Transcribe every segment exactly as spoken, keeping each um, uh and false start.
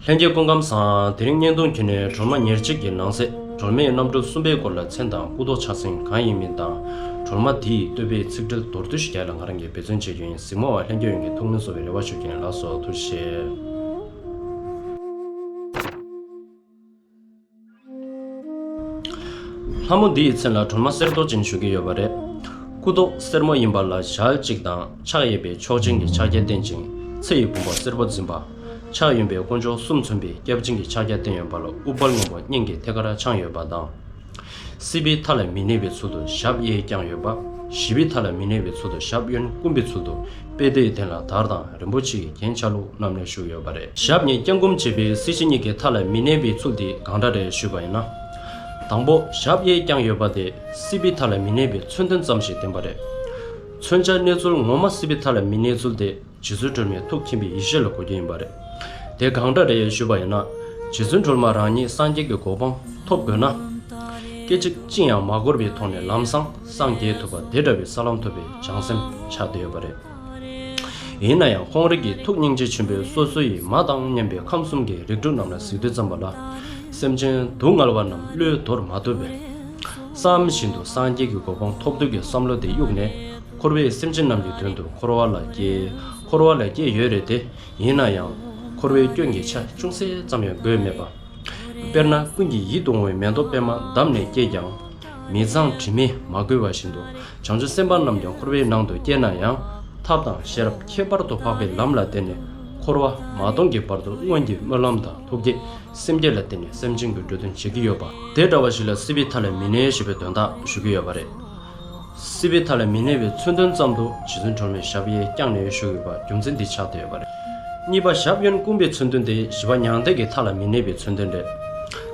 ལྷན་རྒྱས་སྐུ་ཁམས་བཟང་། དེ་རིང་བརྙན་ཐུང་ཁྱོན་ནས་སྒྲོལ་མ་ཉེར་གཅིག་གི་ནང་གསེས་སྒྲོལ་མའི་རྣམ་འཕྲུལ་གསུམ་པའི་སྐོར་ལ་མཚན་དང་སྐུ་མདོག་ཕྱག་མཚན་གང་ཡིན་མིན་དང་སྒྲོལ་མ་དེ་ཡི་བསྟོད་པའི་ཚིག་འགྲེལ་མདོར་བསྡུས་ཤིག་རྒྱག་ལ་ང་རང་གིས་འབད་བརྩོན་བྱེད་རྒྱུ་ཡིན། གཟིགས་མོ་བ་ལྷན་རྒྱས་ཡོངས་ཀྱིས་ཐུགས་སྣང་གསོ་བའི་རེ་བ་ཞུ་རྒྱུ་ཡིན། ལགས་སོ། ཐུགས་རྗེ་ཆེ། ལྷ་མོ་འདི་ཡི་མཚན་ལ་སྒྲོལ་མ་གསེར་མདོག་ཅན་ཞུ་གི་ཡོད་པ་རེད། སྐུ་མདོག་སེར་མོ་ཡིན་པ་ལ་ཞལ་གཅིག་དང་ཕྱག་གཡས་པའི་མཆོག་སྦྱིན་གྱི་ཕྱག་རྒྱ་བསྟན་ཅིང་ཚེ་ཡི་བུམ་པ་སེར་པོ་འཛིན་པ། ཕྱག་གཡོན་པའི་དཀོན་མཆོག་གསུམ་མཚོན་པའི་སྐྱབས་སྦྱིན་གྱི་ཕྱག་རྒྱ་བསྟན་ཡོད་པ་ལ་ཨུཏྤལ་སྔོན་པོ་སྙན་གྱི་ཐད་ཀར་འཕྱང་ཡོད་པ་དང་། སྲིད་པའི་མཐའ་ལ་མི་གནས་པའི་ཚུལ་དུ་ཞབས་གཡས་བརྐྱང་ཡོད་པ། ཞི་བའི་མཐའ་ལ་མི་གནས་པའི་ཚུལ་དུ་ཞབས་གཡོན་བསྐུམ་པའི་ཚུལ་དུ་པད་ཟླའི་གདན་ལ་དར་དང་རིན་པོ་ཆེ་ཡི་རྒྱན་ཆ་ལུགས་རྣམས་ལ་བཞུགས་ཡོད་པ་རེད། ཞབས་གཉིས་བརྐྱང་བསྐུམ་བྱས་པའི་སྲིད་ཞི་གཉིས་ཀྱི་མཐའ་ལ་མི་གནས་པའི་ཚུལ་དེ་གང་འདྲ་རེད་ཞུས་པ་ཡིན་ན། དང་པོ་ཞབས་གཡས་བརྐྱང་ཡོད་པ་དེ་སྲིད་པའི་མཐའ་ལ་མི་གནས་པའི་མཚོན་དོན་ཙམ་ཞིག་བསྟན་པ་རེད། མཚོན་བྱ་གནས་ཚུལ་ངོ་མ་སྲིད་པའི་མཐའ་ལ་མི་གནས་ཚུལ་དེ་རྗེ་བཙུན་སྒྲོལ་མའི་ཐུགས་མཁྱེན་པའི་ཡེ་ཤེས་ལ་གོ་རྒྱུ་ཡིན་པ་རེད། དེ་གང་འདྲ་རེད་ཞུས་པ་ཡིན་ན། རྗེ་བཙུན་སྒྲོལ་མ་རང་ཉིད་སངས་རྒྱས་ཀྱི་གོ་འཕང་ཐོབ་དགོས་ན། སྐད་ཅིག་ཅི་ཡང་མ་འགོར་བའི་ཐོག་ནས་ལམ་སང་སངས་རྒྱས་ཐུབ་པ་དེ་འདྲ་བའི་ས་ལམ་ཐོབ་པའི་བྱང་སེམས་ཆགས་བསྡད་ཡོད་པ་རེད། ཡིན་ན་ཡང་ཁོང་རང་གི་ཐུགས་སྙིང་རྗེ་ཆེན་པོས་སོ་སོ་ཡི་མ་དང་མཉམ་པའི་ཁམས་གསུམ་གྱི་རིགས་དྲུག་རྣམས་ལ་གཟིགས་དུས་ཙམ་པ་ལ། སེམས་ཅན་སྡུག་བསྔལ་བ་རྣམས་བློས་དོར་མ་ཐུབ་པས། བསམ་བཞིན་དུ་སངས་རྒྱས་ཀྱི་གོ་འཕང་ཐོབ་འདོད་ཀྱི་བསམ་བློ་དེ་གཡུགས་ནས། འཁོར་བའི་སེམས་ཅན་རྣམས་ཀྱི་དོན་དུ་འཁོར་བ་ལ་སྐྱེས། འཁོར་བ་ལ་སྐྱེས་ཡོད་རེད་དེ། ཡིན་ན་ཡང་། འཁོར་བའི་སྐྱོན་གྱི་ཆ་ཅུང་ཟད་ཙམ་ཡང་བགོས་མེད་པ། དཔེར་ན་ཀུན་གྱིས་ཡིད་དུ་འོང་བའི་མེ་ཏོག་པད་མ་བསྡམས་ནས་སྐྱེས་ཀྱང་། མི་གཙང་དྲི་མས་མ་གོས་པ་བཞིན་དུ་བྱང་ཆུབ་སེམས་དཔའ་རྣམས་ཀྱང་འཁོར་བའི་ནང་དུ་སྐྱེས་ན་ཡང་ཐབས་དང་ཤེས་རབ་ཁྱད་པར་དུ་འཕགས་པའི་ལམ་ལ་བརྟེན་ནས་འཁོར་བ་མ་སྟོངས་ཀྱི་བར་དུ་སྔོན་གྱི་སྨོན་ལམ་དང་ཐུགས་བསྐྱེད་སེམས་བསྐྱེད་ལ་བརྟེན་ནས་སེམས་ཅན་གྱི་འགྲོ་དོན་བྱེད་ཀྱི་ཡོད་པ། དེ་འདྲ་བ་ཞིག་ལ་སྲིད་པའི་མཐའ་ལས་མི་གནས་ཞེས་པའི་དོན་དག་ཞུ་གི་ཡོད་པ་རེད། སྲིད་པའི་མཐའ་ལས་མི་གནས་པའི་མཚོན་དོན་ཙམ་དུ་རྗེ་བཙུན་སྒྲོལ་མའི་ཞབས་གཡས་བརྐྱངས་ནས་བཞུགས་ཡོད་པ་རྒྱུ་མཚན་འདི་ཆགས་བསྡད་ཡོད་པ་རེད། གཉིས་པ་ཞབས་གཡོན་བསྐུམ་པའི་མཚོན་དོན་དེ་ཞི་བ་མྱང་འདས་ཀྱི་མཐའ་ལ་མི་གནས་པའི་མཚོན་དོན་རེད།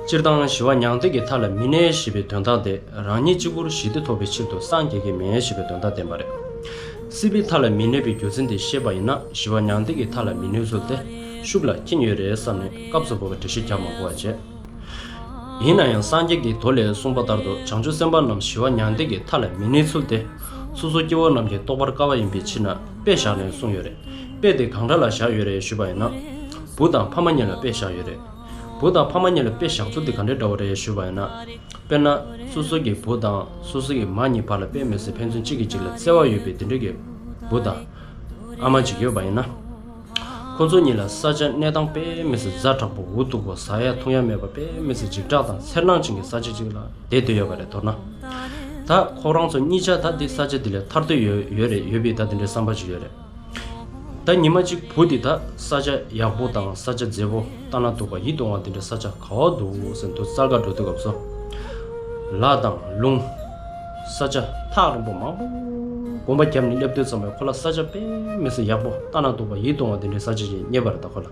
སྤྱིར་བཏང་ཞི་བ་མྱང་འདས་ཀྱི་མཐའ་ལ་མི་གནས་ཞེས་པའི་དོན་དག་དེ་རང་ཉིད་གཅིག་པུར་ཞི་བདེ་ཐོབ་པའི་ཕྱིར་དུ་སངས་རྒྱས་ཀྱི་མིན་ཞེས་པའི་དོན་དག་བསྟན་པ་རེད། སྲིད་པའི་མཐའ་ལ་མི་གནས་པའི་རྒྱུ་མཚན་དེ་ཤེས་པ་ཡིན་ན་ཞི་བ་མྱང་འདས་ཀྱི་མཐའ་ལ་མི་གནས་ཚུལ་དེ་ཤུགས་ལ་འཁྱེར་ཡོད་རེད་བསམ་ནས་སྐབས་སུ་བབས་པའི་འགྲེལ་བཤད་རྒྱག་མ་དགོས་པ་བྱས། ཡིན་ན་ཡང་སངས་རྒྱས་ཀྱི་མདོ་ལས་གསུངས་པ་ལྟར་དུ་བྱང་ཆུབ་སེམས་དཔའ་རྣམས་ཞི་བ་མྱང་འདས་ཀྱི་མཐའ་ལ་མི་གནས་ཚུལ་དེ། སོ་སོ་སྐྱེ་བོ་རྣམས་ཀྱིས་རྟོགས་པར་དཀའ་བ་ཡིན་པའི་ཕྱིར་ན་དཔེ་བཞག་ནས་གསུངས་ཡོད་རེད། དཔེ་དེ་གང་འདྲ་ལ་བཞག་ཡོད་རེད་ཞུས་པ་ཡིན་ན། བུ་དང་ཕ་མ་གཉིས་ལ་དཔེ་བཞག་ཡོད་རེད། བུ་དང་ཕ་མ་གཉིས་ལ་དཔེ་བཞག་ཚུལ་དེ་ག་འདྲའི་འདྲ་བོ་རེད་ཞུས་པ་ཡིན་ན། དཔེར་ན། སོ་སོ་གི་བུ་དང་སོ་སོ་གི་མ་གཉིས་བར་ལ་དཔེ་མི་སྲིད་ཕན་ཚུན་གཅིག་གིས་གཅིག་ལ་བརྩེ་བ་ཡོད་པའི་དེ་འདྲ་གི་བུ་དང་། ཨ་མ་གཅིག་ཡོད་པ་ཡིན་ན། ཁོ་ཚོ་གཉིས་ལ་ས་ཆ་གནས་སྟངས་དཔེ་མི་སྲིད་ཛ་དྲག་པོ་འུ་སྡུག་པོ་ཟ་ཡ་འཐུང་ཡ་མེད་པ་དཔེ་མི་སྲིད་འཇིགས་སྐྲག་དང་འཚེར་སྣང་ཅན་གྱི་ས་ཆ་ཅིག་ལ་བསྡད་སྡོད་ཡོད་པ་རེད་མདོར་ན། ད་ཁོ་རང་ཚོ་གཉིས་ཆ་ད་འདི་ས་ཆ་འདི་ལས་ཐར་འདོད་ཡོད་ཡོད་རེད་ཡོད་པའི་ད་དེ་འདྲའི་བསམ་པ་ཅིག་ཡོད་རེད། ད་ཉི་མ་གཅིག་བུ་འདི་ད་ས་ཆ་ཡག་པོ་དང་ས་ཆ་མཛེས་པོ་ལྟ་ན་སྡུག་པ་ཡིད་དུ་འོང་བ་དེ་འདྲའི་ས་ཆ་ག་བ་འདུག་ཟེར་འདུག་བཙལ་ག་འགྲོ་དུས་སྐབས་སུ། ལ་དང་ལུང་། ས་ཆ་ཐག་རིང་པོ་མང་པོ་གོམ་པ་བརྒྱབ་ནས་སླེབས་དུས་ཙམ་པ་ཁོ་ལ་ས་ཆ་དཔེ་མི་སྲིད་ཡག་པོ་ལྟ་ན་སྡུག་པ་ཡིད་དུ་འོང་བ་དེ་འདྲའི་ས་ཆ་ཞིག་རྙེད་པ་རེད་ད་ཁོ་ལ།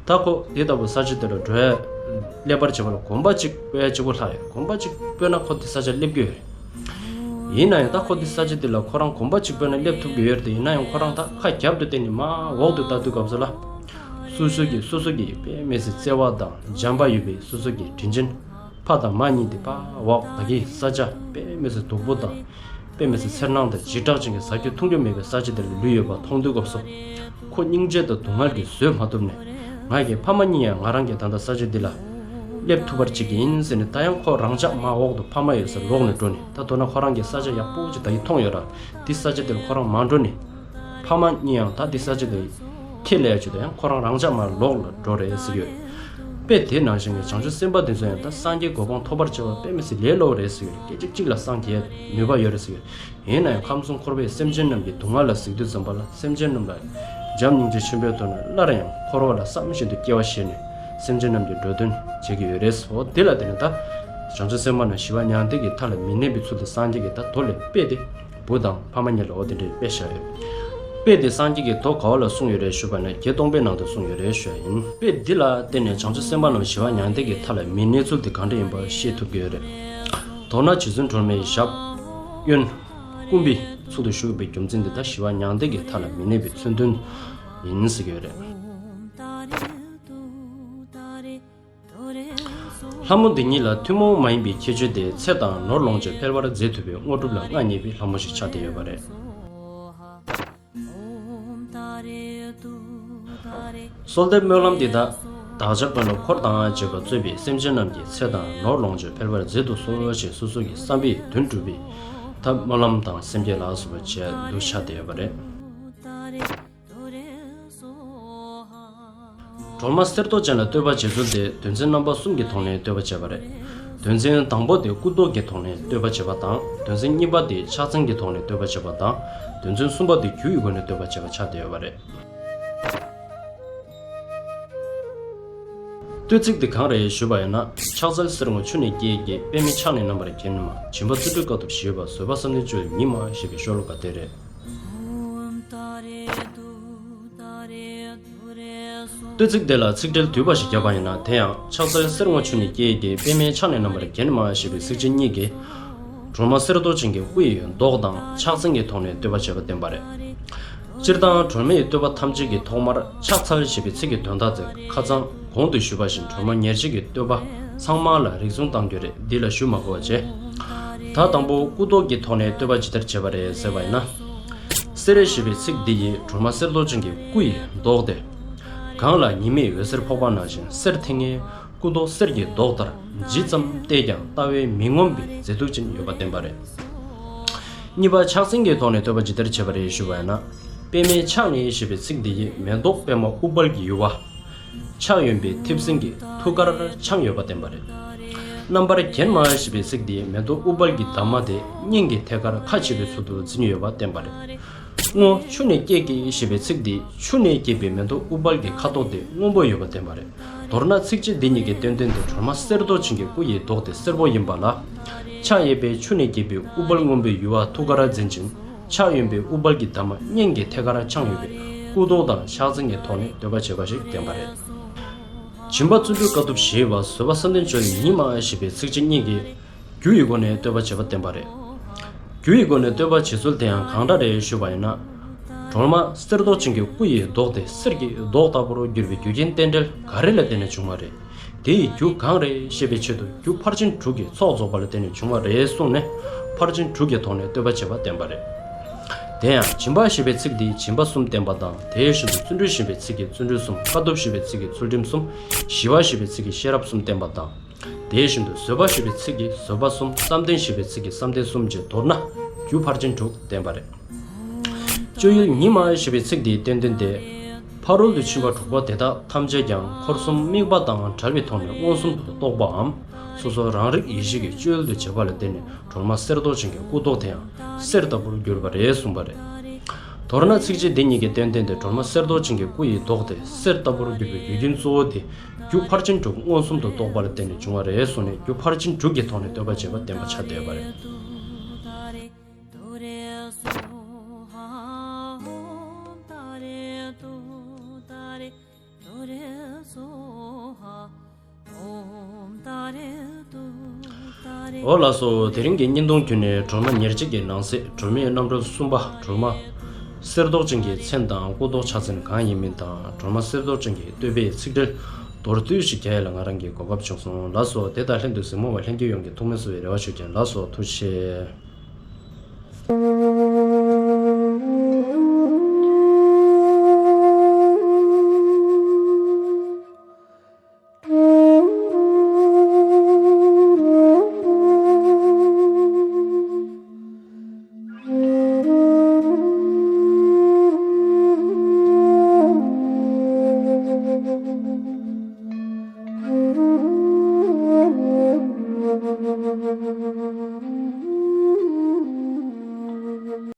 ད་ཁོ་དེ་ལྟ་བུ་ས་ཆ་དེ་ལ་འགྲོ་ཡ་སླེབས་པར་བྱེད་པ་ལ་གོམ་པ་གཅིག་སྤོ་ཡ་གཅིག་པོ་ལྷག་ཡོད། གོམ་པ་གཅིག་སྤོས་ན་ཁོ་དེ་ས་ཆ་སླེབས་ཀྱི་ཡོད་རེད། ཡིན་ན་ཡང་ད་ཁོ་དེ་ས་ཆ་དེ་ལ་ཁོ་རང་གོམ་པ་གཅིག་སྤོས་ན་སླེབས་ཐུབ་ཀྱི་ཡོད་རེད་དེ། ཡིན་ན་ཡང་ཁོ་རང་ད་ཁ་རྒྱབ་ཏུ་བསྟན་ནས་མར་འོག་ཏུ་ལྟ་དུས་སྐབས་སུ་ལ། སོ་སོ་གིས་སོ་སོ་གི་དཔེ་མི་སྲིད་བརྩེ་བ་དང་བྱམས་པ་ཡོད་པའི་སོ་སོ་གི་དྲིན་ཅན་ཕ་དང་མ་གཉིས་དེ་ཕར་འོག་ད་གིན་ས་ཆ་དཔེ་མི་སྲིད་སྡུག་པོ་དང་། དཔེ་མི་སྲིད་འཚེར་སྣང་དང་འཇིགས་སྐྲག་ཅན་གྱི་ཟ་རྒྱུ་འཐུང་རྒྱུ་མེད་པའི་ས་ཆ་དེ་ལ་ལུས་ཡོད་པ་མཐོང་དུས་སྐབས་སུ། ཁོ་སྙིང་རྗེ་དང་སྡུག་བསྔལ་གྱིས་བཟོད་མ་ཐུབ་ནས། ང་གི་ཕ་མ་གཉིས་ཡང་ང་རང་གི་ད་ལྟ་ས་ཆ་འདི་ལ་སླེབས་ཐུབ་པར་བྱེད་ཀྱི་ཡིན་ཟེར་ནས། ད་ཡང་ཁོ་རང་འཇགས་མར་འོག་ཏུ་ཕ་མ་ཡོད་སར་ལོག་ནས་འགྲོ་ནས། ད་མདོར་ན་ཁོ་རང་གི་ས་ཆ་ཡག་པོ་ཅིག་ད་ཡིན་མཐོང་ཡོད་ར། འདི་ས་ཆ་འདིར་ཁོ་རང་མ་འགྲོ་ནས། ཕ་མ་གཉིས་ཡང་ད་འདི་ས་ཆ་འདི་ཁས་ལེན་ཡ་ཆེད་དུ་ཡང་ཁོ་རང་རང་འཇགས་མར་ལོག་ལ་འགྲོ་རེད་ཟེར་གྱི་ཡོད། དཔེ་དེ་ནང་བཞིན་གྱི་བྱང་ཆུབ་སེམས་དཔའ་འདི་ཚོ་ཡང་ད་སངས་རྒྱས་གོ་འཕང་ཐོབ་པར་བྱ་བ་དཔེ་མི་སྲིད་ལས་སླ་བོ་རེད་ཟེར་གྱི་ཡོད། སྐད་ཅིག་གཅིག་ལ་སངས་རྒྱས་ནུས་པ་ཡོད་རེད་ཟེར་གྱི་ཡོད། ཡིན་ན་ཡང་ཁམས་གསུམ་འཁོར་བའི་སེམས་ཅན་རྣམས་ཀྱི་སྡུག་བསྔལ་ལ་གཟིགས་དུས་ཙམ་པ་ལ་སེམས་ཅན་རྣམས་ལ་བྱམས་སྙིང་རྗེ་ཆེན་པོའི་ཐོག་ནས་སླར་ཡང་འཁོར་བ་ལ་བསམ་བཞིན་དུ་སྐྱེ་བ་བཞེས་ནས་སེམས་ཅན་རྣམས་ཀྱི་འགྲོ་དོན་བྱེད་ཀྱི་ཡོད་རེད། འོ་དེ་ལ་བརྟེན་ནས་ད་བྱང་ཆུབ་སེམས་དཔའ་རྣམས་ཞི་བ་མྱང་འདས་ཀྱི་མཐའ་ལ་མི་གནས་པའི་ཚུལ་དུ་སངས་རྒྱས་ཀྱིས་ད་མདོ་ལས་དཔེ་དེ་བུ་དང་ཕ་མ་གཉིས་ལ་འོ་དེ་འདྲའི་དཔེ་བཞག་ཡོད། དཔེ་དེ་སངས་རྒྱས་ཀྱིས་མདོ་ག་བ་ལ་གསུངས་ཡོད་རེད་ཞུས་པ་ན་བརྒྱད་སྟོང་པའི་ནང་དུ་གསུངས་ཡོད་རེད་ཞུ་ཡ་ཡིན། དཔེ་འདི་ལ་བརྟེན་ནས་བྱང་ཆུབ་སེམས་དཔའ་རྣམས་ཞི་བ་མྱང་འདས་ཀྱི་མཐའ་ལ་མི་གནས་ཚུལ་དེ་གང་འདྲ་ཡིན་པ་ཤེས་ཐུབ་ཀྱི་ཡོད་རེད། མདོར་ན་རྗེ་བཙུན་སྒྲོལ་མའི་ཞབས་གཡོན་བསྐུམ་པའི་ཚུལ་དུ་བཞུགས་པའི་རྒྱུ་མཚན་འདི་ད་ཞི་བ་མྱང་འདས་ཀྱི་མཐའ་ལ་མི་གནས་པའི་མཚོན་དོན་ཡིན་ཟེར་གྱི་ཡོད་རེད། ལྷ་མོ་འདི་ཉིད་ལ་ཐུན་མོང་མ་ཡིན་པའི་ཁྱད་ཆོས་དེ་ཚེ་དང་ནོར་ལོངས་སྤྱོད་འཕེལ་བར་མཛད་ཐུབ་པའི་དངོས་གྲུབ་ལ་མངའ་བརྙེས་པའི་ལྷ་མོ་ཞིག་ཆགས་བསྡད་ཡོད་པ་རེད། གསོལ་འདེབས་སྨོན་ལམ་འདི་དག་བདག་ཅག་དཔོན་སློབ་འཁོར་དང་བཅས་པ་གཙོས་པའི་སེམས་ཅན་རྣམས་ཀྱི་ཚེ་དང་ནོར་ལོངས་སྤྱོད་འཕེལ་བར་མཛད་དུ་གསོལ་ཞེས་སོ་སོ་གི་བསམ་པའི་དོན་གྲུབ་པའི་ཐབས་སྨོན་ལམ་དང་སེམས་བསྐྱེད་ལ་སོགས་པ་བྱས་འདུ་ཆགས་བསྡད་ཡོད་པ་རེད། སྒྲོལ་མ་གསེར་མདོག་ཅན་ལ་བསྟོད་པ་བྱེད་ཚུལ་དེ་དོན་ཚན་རྣམ་པ་གསུམ་གྱི་ཐོག་ནས་བསྟོད་པ་བྱས་པ་རེད། དོན་ཚན་དང་པོ་དེ་སྐུ་མདོག་གི་ཐོག་ནས་བསྟོད་པ་བྱེད་པ་དང་། དོན་ཚན་གཉིས་པ་དེ་ཕྱག་མཚན་གྱི་ཐོག་ནས་བསྟོད་པ་བྱེད་པ་དང་། དོན་ཚན་གསུམ་པ་དེ་རྒྱུ་ཡི་སྒོ་ནས་བསྟོད་པ་བྱེད་པ་ཆགས་བསྡད་ཡོད་པ་རེད། བསྟོད་ཚིག་དེ་གང་རེད་ཞུས་པ་ཡིན་ན། ཕྱག་འཚལ་གསེར་སྔོ་ཆུ་ནས་སྐྱེས་ཀྱི། པདྨས་ཕྱག་ནི་རྣམ་པར་བརྒྱན་མ། སྦྱིན་པ་བརྩོན་འགྲུས་དཀའ་ཐུབ་ཞི་བ། བཟོད་པ་བསམ་གཏན་སྤྱོད་ཡུལ་ཉིད་མ་ཞེས་པའི་ཤོ་ལོ་ཀ་དེ་རེད། བསྟོད་ཚིག་དེ་ལ་ཚིག་འགྲེལ་བསྡུས་པ་ཞིག་བརྒྱབ་པ་ཡིན་ན། དེ་ཡང་ཕྱག་འཚལ་གསེར་སྔོ་ཆུ་ནས་སྐྱེས་ཀྱི། པདྨས་ཕྱག་ནི་རྣམ་པར་བརྒྱན་མ་ཞེས་པའི་ཚིགས་བཅད་གཉིས་ཀྱིས་སྒྲོལ་མ་གསེར་མདོག་ཅན་གྱི་སྐུ་ཡི་མདོག་དང་ཕྱག་མཚན་གྱི་ཐོག་ནས་བསྟོད་པ་བྱས་པ་བསྟན་པ་རེད། སྤྱིར་བཏང་སྒྲོལ་མ་ཡི་བསྟོད་པ་ཐམས་ཅད་ཀྱི་ཐོག་མར་ཕྱག་འཚལ་ཞེས་པའི་ཚིག་གི་དོན་དག་དེ་ཁ་སང་གོང་དུ་ཞུས་པ་བཞིན་སྒྲོལ་མ་ཉེར་གཅིག་གི་བསྟོད་པ་ཚང་མ་ལ་རིགས་མཚུངས་གཏང་རྒྱུ་རེད། འདི་ལ་ཞུ་མ་དགོས་པ་བྱས། ད་དང་པོ་སྐུ་མདོག་གི་ཐོག་ནས་བསྟོད་པ་ཇི་ལྟར་བྱས་པ་རེད་ཟེར་བ་ཡིན་ན། གསེར་ཞེས་པའི་ཚིག་འདི་ཡིས་སྒྲོལ་མ་གསེར་མདོག་ཅན་གྱི་སྐུ་ཡི་མདོག་སྟེ། གངས་ལ་ཉི་མས་འོད་ཟེར་ཕོག་པ་ནང་བཞིན་གསེར་མཐིང་ངེ་སྐུ་མདོག་གསེར་གྱི་མདོག་ལྟར་ཇི་ཙམ་བལྟས་ཀྱང་ལྟ་བས་མི་ངོམས་པའི་མཛེས་སྡུག་ཅན་ཡོད་པ་བསྟན་པ་རེད། གཉིས་པ་ཕྱག་མཚན་གྱི་ཐོག་ནས་བསྟོད་པ་ཇི་ལྟར་བྱས་པ་རེད་ཞུ་བ་ཡིན་ན། པདྨས་ཕྱག་ནི་ཞེས་པའི་ཚིག་འདི་ཡིས་མེ་ཏོག་པདྨ་ཨུཏྤལ་གྱི་ཡུ་བ། ཕྱག་གཡོན་པའི་མཐེབ་སྲིན་གྱི་ཐུགས་ཀར་འཆང་ཡོད་པ་བསྟན་པ་རེད། རྣམ་པར་བརྒྱན་མ་ཞེས་པའི་ཚིག་འདིས་མེ་ཏོག་ཨུཏྤལ་གྱི་འདབ་མ་དེ་སྙིང་གི་ཐད་ཀར་ཁ་ཕྱེ་བའི་ཚུལ་དུ་འཛིན་ཡོད་པ་བསྟན་པ་རེད། སྔོ་ཆུ་ནས་སྐྱེས་ཀྱི་ཞེས་པའི་ཚིག་འདིས་ཆུ་ནས་སྐྱེས་པའི་མེ་ཏོག་ཨུཏྤལ་གྱི་ཁ་དོག་དེ་སྔོན་པོ་ཡོད་པ་བསྟན་པ་རེད། མདོར་ན་ཚིགས་བཅད་འདི་གཉིས་ཀྱི་བསྟན་དོན་དེ་སྒྲོལ་མ་གསེར་མདོག་ཅན་གྱི་སྐུ་ཡི་མདོག་དེ་སེར་པོ་ཡིན་པ་ལ། ཕྱག་གཡས་པས་ཆུ་ནས་སྐྱེས་པའི་ཨུཏྤལ་སྔོན་པོའི་ཡུ་བ་ཐུགས་ཀར་འཛིན་ཅིང་། ཕྱག་གཡོན་པས་ཨུཏྤལ་གྱི་འདབ་མ་སྙིང་གི་ཐད་ཀར་འཆང་ཡོད་པས་སྐུ་མདོག་དང་ཕྱག་མཚན་གྱི་ཐོག་ནས་བསྟོད་པ་བྱས་པ་ཞིག་བསྟན་པ་རེད། སྦྱིན་པ་བརྩོན་འགྲུས་དཀའ་ཐུབ་ཞི་བ། བཟོད་པ་བསམ་གཏན་སྤྱོད་ཡུལ་ཉིད་མ་ཞེས་པའི་ཚིགས་བཅད་གཉིས་ཀྱིས་རྒྱུ་ཡི་སྒོ་ནས་བསྟོད་པ་བྱས་པ་བསྟན་པ་རེད། རྒྱུ་ཡི་སྒོ་ནས་བསྟོད་པ་བྱེད་ཚུལ་དེ་ཡང་གང་འདྲ་རེད་ཞུས་པ་ཡིན་ན། སྒྲོལ་མ་གསེར་མདོག་ཅན་གྱི་སྐུ་ཡི་མདོག་དེ་གསེར་གྱི་མདོག་ལྟ་བུར་གྱུར་པའི་རྒྱུ་རྐྱེན་རྟེན་འབྲེལ་ག་རེ་ལ་བརྟེན་ནས་བྱུང་བ་རེད། དེ་ཡི་རྒྱུ་གང་རེད་ཤེས་པའི་ཆེད་དུ་རྒྱུ་ཕར་ཕྱིན་དྲུག་གི་ཚོགས་རྫོགས་པ་ལ་བརྟེན་ནས་བྱུང་བ་རེད་གསུངས་ནས། ཕར་ཕྱིན་དྲུག་གི་ཐོག་ནས་བསྟོད་པ་བྱེད་པ་བསྟན་པ་རེད། དེ་ཡང་སྦྱིན་པ་ཞེས་པའི་ཚིག་འདིས་སྦྱིན་པ་གསུམ་བསྟན་པ་དང་། དེ་བཞིན་དུ་བརྩོན་འགྲུས་ཞེས་པའི་ཚིག་གིས་བརྩོན་འགྲུས་གསུམ། དཀའ་ཐུབ་ཞེས་པའི་ཚིག་གིས་ཚུལ་ཁྲིམས་གསུམ། ཞི་བ་ཞེས་པའི་ཚིག་གིས་ཤེས་རབ་གསུམ་བསྟན་པ་དང་། དེ་བཞིན་དུ་བཟོད་པ་ཞེས་པའི་ཚིག་གིས་བཟོད་པ་གསུམ། བསམ་གཏན་ཞེས་པའི་ཚིག་གིས་བསམ་གཏན་གསུམ་བཅས་མདོར་ན་རྒྱུ་ཕར་ཕྱིན་དྲུག་བསྟན་པ་རེད། སྤྱོད་ཡུལ་ཉིད་མ་ཞེས་པའི་ཚིག་འདིའི་བསྟན་དོན་ཏེ། ཕ་རོལ་ཏུ་ཕྱིན་པ་དྲུག་པོ་དེ་དག་ཐམས་ཅད་ཀྱང་འཁོར་གསུམ་དམིགས་པ་དང་བྲལ་བའི་ཐོག་ནས་མངོན་སུམ་དུ་རྟོགས་པའམ། སོ་སོ་རང་རིག་ཡེ་ཤེས་ཀྱི་སྤྱོད་ཡུལ་དུ་བྱེད་པ་ལ་བརྟེན་ནས་སྒྲོལ་མ་གསེར་མདོག་ཅན་གྱི་སྐུ་མདོག་དེ་ཡང་གསེར་ལྟ་བུར་གྱུར་པ་རེད་གསུངས་པ་རེད། མདོར་ན་ཚིགས་བཅད་འདི་གཉིས་ཀྱི་བསྟན་དོན་ཏེ། སྒྲོལ་མ་གསེར་མདོག་ཅན་གྱི་སྐུ་ཡི་མདོག་དེ་གསེར་ལྟ་བུར་གྱུར་པའི་རྒྱུ་རྐྱེན་གཙོ་བོ་དེ་རྒྱུ་ཕར་ཕྱིན་དྲུག་མངོན་སུམ་དུ་རྟོགས་པ་ལ་བརྟེན་ནས་བྱུང་བ་རེད་གསུངས་ནས། རྒྱུ་ཕར་ཕྱིན་དྲུག་གི་ཐོག་ནས་བསྟོད་པ་བྱེད་པ་བསྟན་པ་ཆགས་བསྡད་པ་རེད། འོ་ལགས་སོ། དེ་རིང་གི་བརྙན་ཐུང་བརྒྱུད་ནས་སྒྲོལ་མ་ཉེར་གཅིག་གི་ནང་གསེས་སྒྲོལ་མའི་རྣམ་གྲངས་གསུམ་པ། སྒྲོལ་མ་གསེར་མདོག་ཅན་གྱི་མཚན་དང་སྐུ་མདོག་ཕྱག་མཚན་གང་ཡིན་མིན་དང་། སྒྲོལ་མ་གསེར་མདོག་ཅན་གྱི་བསྟོད་པའི་ཚིག་འགྲེལ་མདོར་བསྡུས་ཤིག་རྒྱག་ཡ་ལ་ང་རང་གིས་གོ་སྐབས་བྱུང་སོང་། ལགས་སོ། དེ་དང་ལྷན་དུ་གཟིགས་མོ་བ་ལྷན་རྒྱས་ཡོངས་ཀྱིས་ཐུགས་སྨོན་གསོ་བའི་རེ་བ་ཞུ་རྒྱུ་ཡིན། ལགས་སོ། ཐུགས་རྗེ་ཆེ།